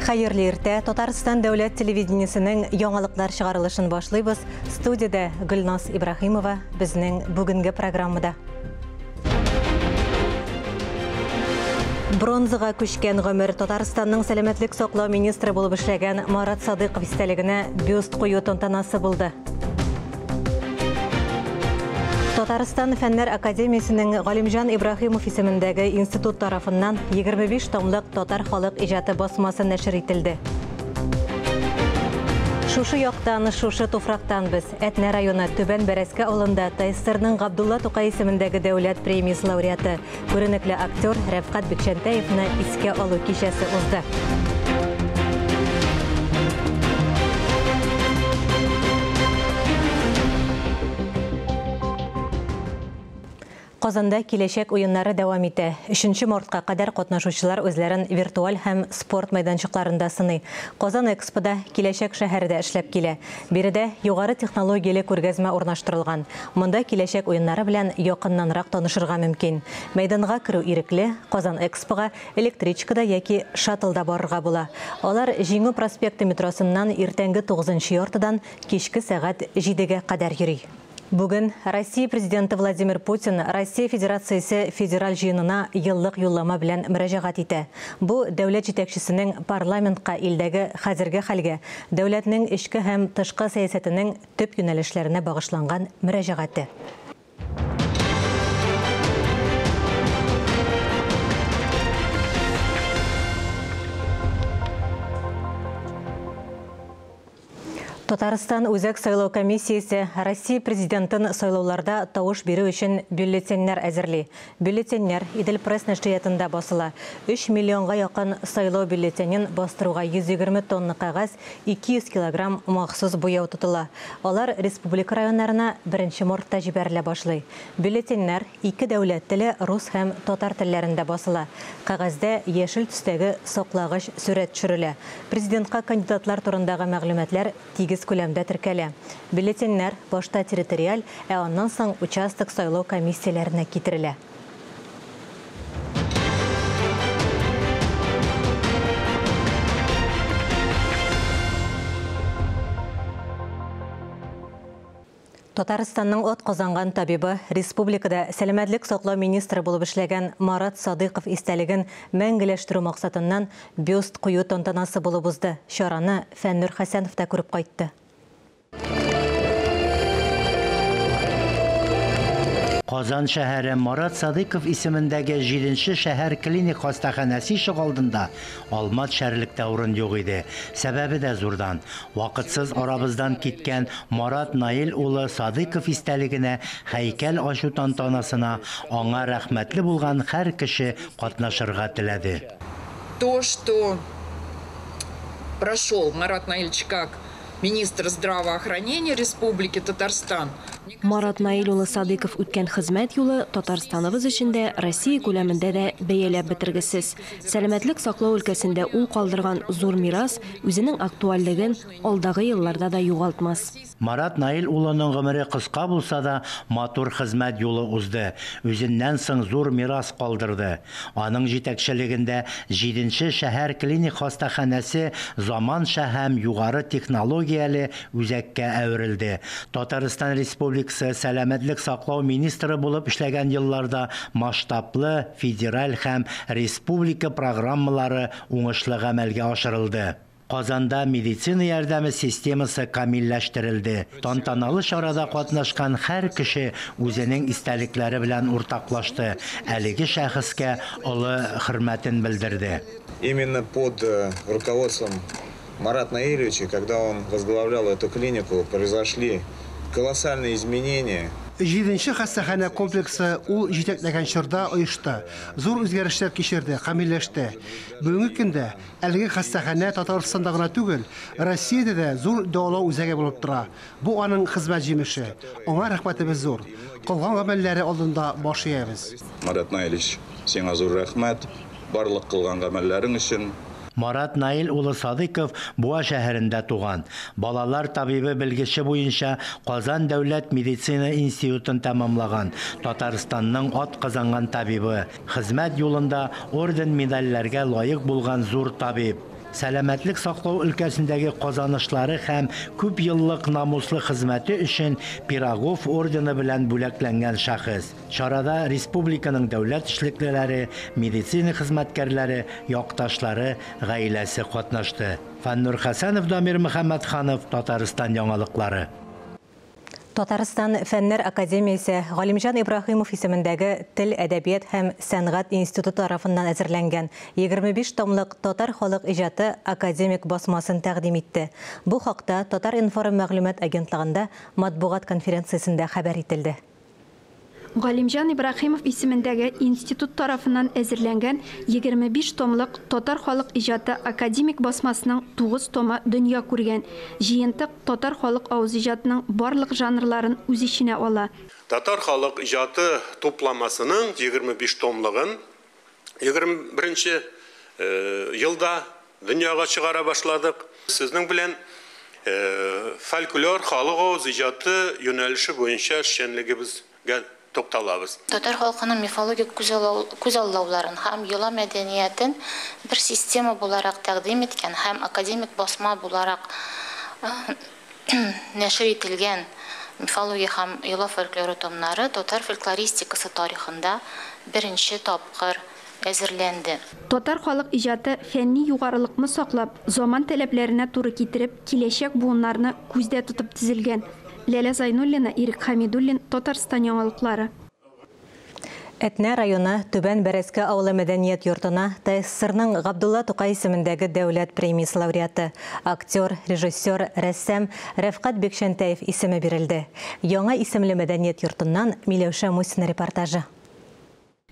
Хәерле иртә. Татарстан дәүләт телевидениесенең яңалыклар чыгарылышын башлыйбыз. Студиядә Гөлназ Ибраһимова безнең бүгенге программада. Бронзага күчкән гомер Татарстанның сәламәтлек саклау министры булып эшләгән Марат Садыйков истәлегенә бюст кую тантанасы булды. Татарстан Фәннәр академиясенең Галимҗан Ибраһимов исемендәге институт тарафыннан 25 томлык татар халык иҗаты басмасы нәшер ителде. Шушы яктан, шушы туфрактан без. Әтнә районы Түбән Бәрәскә авылында ТССРның Габдулла Тукай исемендәге дәүләт премиясе лауреаты, күренекле актер Рәфкать Бикчәнтәевны искә алу кичәсе узды. Казанда киләчәк уеннары дәвам итә. 3 мартка кадәр катнашучылар үзләрен виртуаль һәм спорт мәйданчыкларында сыный. Казан Экспода киләчәк шәһәре дә эшләп килә. Биредә югары технологияле күргәзмә урнаштырылган. Монда киләчәк уеннары белән якыннанрак танышырга мөмкин. Мәйданга керү ирекле, Казан Экспога электричкада яки шаттлда барырга була. Алар Җиңү проспекты метросыннан иртәнге 9:30-дан кичке сәгать 7-гә кадәр йөри. Бүген Россия президенты Владимир Путин Россия Федерациясе федераль җыенына еллык юллама белән мөрәҗәгать итә. Бу дәүләт җитәкчесенең парламентка илдәге хәзерге хәлгә, дәүләтнең эчке һәм тышкы сәясәтенең төп юнәлешләренә багышланган мөрәҗәгате. Татарстан Үзәк сайлау комиссиясе Россия президентын сайлауларда тавыш бирү өчен бюллетеньнәр әзерли. Бюллетеньнәр Идел пресс нәшриятында басыла. 3 миллионга якын сайлау бюллетенен бастыруга 120 тонна кәгазь, 200 килограмм махсус буяу тотыла. Алар республика районнарына 1 мартта җибәрелә башлый. Бюллетеньнәр ике дәүләт теле рус һәм татар телләрендә басыла. Кәгазьдә яшел төстәге саклагыч сурәт төшерелә. Президентка кандидатлар турындагы мәгълүматлар тигез күләмдә теркәлә. Бюллетеньнәр башта территориаль, ә аннан соң участок сайлау комиссияләренә китерелә. Татарстанның ат казанган табибы, республикада сәламәтлек саклау министры булып эшләгән Марат Садыйков истәлеген мәңгеләштерү максатыннан бюст кую тантанасы булып узды. Чараны Фәннур Хәсәнов та күреп кайтты. Казан шәһәре Марат Садыйков исемендәге 7-нче шәһәр клиник хастаханәсе ишегалдында алма төшәрлек тә урын юк иде. Сәбәбе дә зурдан. Вакытсыз арабыздан киткән Марат Наил улы Садыйков истәлегенә һәйкәл ачу тантанасына аңа рәхмәтле булган һәр кеше катнашырга теләде. То, что прошел Марат Наилевич как министр здравоохранения Республики Татарстан. Марат Наил улы Садыйков үткән хезмәт юлы Татарстаныбыз өчен дә, Россия күләмендә дә бәяләп бетергесез. Сәламәтлек саклау өлкәсендә ул калдырган зур мирас үзенең актуальлеген алдагы елларда да югалтмас. Марат Наил улының гомере кыска булса да, матур хезмәт юлы узды. Үзеннән соң зур мирас калдырды. Аның җитәкчелегендә 7-нче шәһәр клиник хастаханәсе заманча һәм югары технологияле үзәккә әверелде. Татарстан Республикасы сәламәтлек саклау министры булып эшләгән елларда масштаблы федераль һәм республика программалары уңышлы гамәлгә ашырылды. Казанда медицина ярдәме системасы камилләштерелде. Тантаналы чарада катнашкан һәр кеше үзенең истәлекләре белән уртаклашты. Әлеге шәхескә олы хөрмәтен белдерде. Именно под руководством Марата Наилевича, когда он возглавлял эту клинику, произошли колоссальные изменения. 7-нче хастаханә комплексы ул җитәкләгән чорда оешты. Зур үзгәрешләр кичерде, камилләште. Бүгенге көндә әлеге хастаханә Татарстанда гына түгел, Россиядә дә зур дәвалау үзәге булып тора. Бу аның хезмәт җимеше. Аңа рәхмәтебез зур. Кылган гамәлләре алдында баш иябез. Марат Наилевич, сиңа зур рәхмәт барлык кылган гамәлләрең өчен. Марат Наил улы Садыйков Буа шәһәрендә туган. Балалар табибы белгече буенча Казан дәүләт медицина институтын тәмамлаган. Татарстанның ат казанган табибы. Хезмәт юлында орден медальләргә лаек булган зур табиб. Сәламәтлек саклау өлкәсендәге казанышлары һәм күп еллык намуслы хезмәте өчен Пирогов ордены белән бүләкләнгән шәхес. Чарада республиканың дәүләт эшлеклеләре, медицина хезмәткәрләре, якташлары, гаиләсе катнашты. Фаннур Хәсәнов, Дамир Мөхәммәтханов, Татарстан яңалыклары. Татарстан Фәннәр академиясе Галимҗан Ибраһимов исемендәге Тел, әдәбият һәм сәнгать институты тарафыннан әзерләнгән 25 томлык Татар халык иҗаты академик басмасын тәкъдим итте. Бу хакта Татар-информ мәгълүмат агентлыгында матбугат конференциясендә хәбәр ителде. Галимҗан Ибраһимов исемендәге институт тарафыннан әзерләнгән 25 томлык Татар халык иҗаты академик басмасының 9 томы дөнья күргән. Җыентык татар халык авыз иҗатының барлык жанрларын үз эченә ала. Татар халык иҗаты тупламасының 25 томлыгын 21 елда дөньяга чыгара башладык. Сезнең белән фольклор халык авыз иҗаты юнәлеше буенча эшчәнлегебезгә тукталабыз. Татар халкының мифологик күзаллауларын һәм йола мәдәниятен бер система буларак тәкъдим иткән һәм академик басма буларак нәшер ителгән мифология һәм йола фольклоры томнары татар фольклористикасы тарихында беренче тапкыр әзерләнде. Татар халык иҗаты фәнни югарылыкны саклап, заман таләпләренә туры китереп, киләчәк буыннарны күздә тотып төзелгән. Ләлә Зайнуллина, Ирек Хамидуллин, Татарстан яңалыклары. Әтнә районы Түбән Бәрәскә авылы мәдәният йортына ТССРның Габдулла Тукай исемендәге дәүләт премиясе лауреаты, актер, режиссер, рәссам Рәфкать Бикчәнтәев исеме бирелде. Яңа исемле мәдәният йортыннан Миләүшә Мусина репортажы.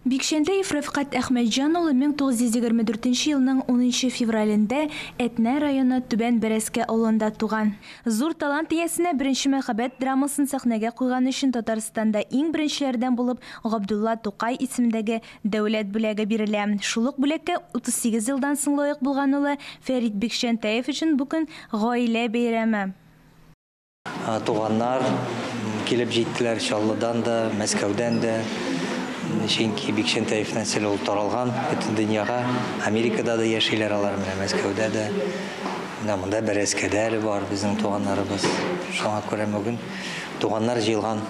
Бикчәнтәев Рәфкать Әхмәтҗан улы 1924 елның 10 февралендә Әтнә районы Түбән Бәрәскә авылында туган. Зур талант иясенә беренче мәхәббәт драмасын сәхнәгә куйган өчен Татарстанда иң беренчеләрдән булып Габдулла Тукай исемендәге дәүләт бүләге бирелә. Шул ук бүләккә 38 елдан соң лаек булган улы Фәрит Бикчәнтәев өчен бу көн гаилә бәйрәме. Туганнар килеп җиттеләр Чаллыдан да, Мәскәүдән дә. Чөнки Бикчәнтәев нәселе ул таралган бөтен дөньяга. Америкада да яшиләр алар, менә Мәскәүдә дә. Менә монда Бәрәскәдә әле бар безнең туганнарыбыз. Шуңа күрә бүген туганнар җыелган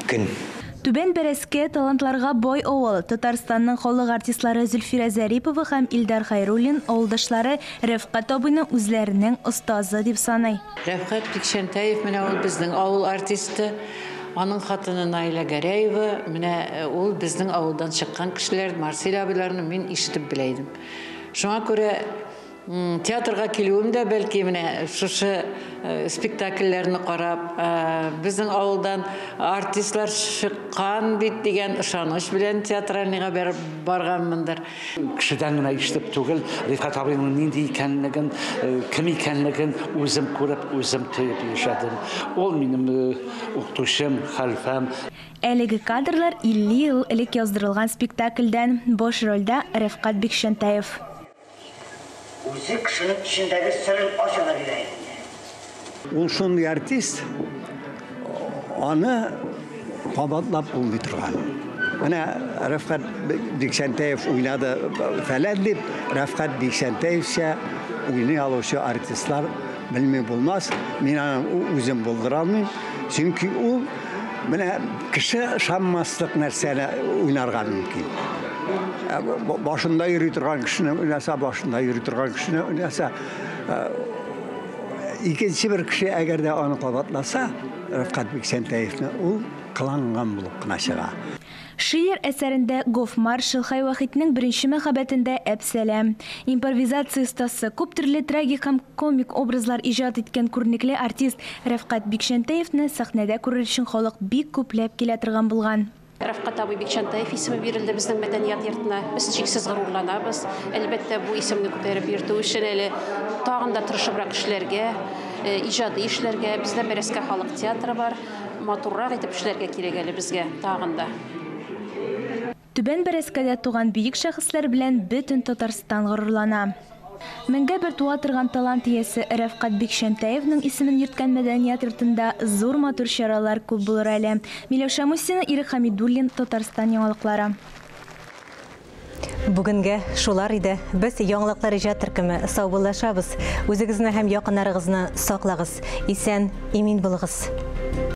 көн. Түбән Бәрәскә талантларга бай авыл. Татарстанның халык артистлары Зөлфирә Зарипова һәм Илдар Хайруллин авылдашлары Рәфкать абыйны үзләренең остазы дип саный. Рәфкать Бикчәнтәев менә ул безнең авыл артисты. Аның хатыны Наилә Гәрәева, менә ул безнең авылдан чыккан кешеләр, Марсель абыйларны мин ишетеп белә идем. Шуңа күрә театрга килүем дә бәлки менә шушы спектакльләрне карап, безнең авылдан артистлар чыккан бит дигән ышаныч белән театральныйга барганмындыр. Кешедән генә ишетеп түгел, Рифкать абыйның нинди икәнлеген, кем икәнлеген үзем күреп, үзем тоеп яшәдем. Ул минем укытучым, хәлфәм. Әлеге кадрлар 50 ел элек яздырылган спектакльдән. Баш рольдә Рәфкать Бикчәнтәев. Үзе кешенең эчендәге серен ача да бирә инде. Ул шундый артист, аны кабатлап булмый торган. Менә Рәфкать Бикчәнтәев уйнады фәлән дип, Рәфкать Бикчәнтәевчә уйный алучы артистлар белми булмас. Мин аны үзем булдыра алмыйм, чөнки ул менә кеше ышанмаслык нәрсәне уйнарга мөмкин. Башында йөри торган кешене уйнаса, башында йөри торган кешене уйнаса, икенче бер кеше әгәр дә аны кабатласа, Рәфкать Бикчәнтәевне, ул кыланган булып кына чыга. Шиллер әсәрендә Гофмаршал Хайвахитнең беренче мәхәббәтендә Әпсәләм. Импровизация остасы, күп төрле трагик һәм комик образлар иҗат иткән күренекле артист Рәфкать Бикчәнтәевне сәхнәдә күрер өчен халык бик күпләп килә торган булган. Рәфкать абый Бикчәнтәев исеме бирелде безнең мәдәният йортына. Без чиксез горурланабыз. Әлбәттә, бу исемне күтәреп йөртү өчен әле тагын да тырышыбрак эшләргә, иҗади эшләргә. Бездә Бәрәскә халык театры бар. Матуррак итеп эшләргә кирәк әле безгә тагын да. Түбән Бәрәскәдә туган бөек шәхесләр белән бөтен Татарстан горурлана. Меңгә бер туа торган талант иясе Рәфкать Бикчәнтәевнең исемен йөрткән мәдәният йортында зур матур чаралар күп булыр әле. Миләүшә Мусина, Ирек Хамидуллин, Татарстан яңалыклары. Бүгенгә шулар иде. Без яңалыклар иҗат төркеме саубуллашабыз. Үзегезне һәм якыннарыгызны саклагыз. Исән, имин булыгыз.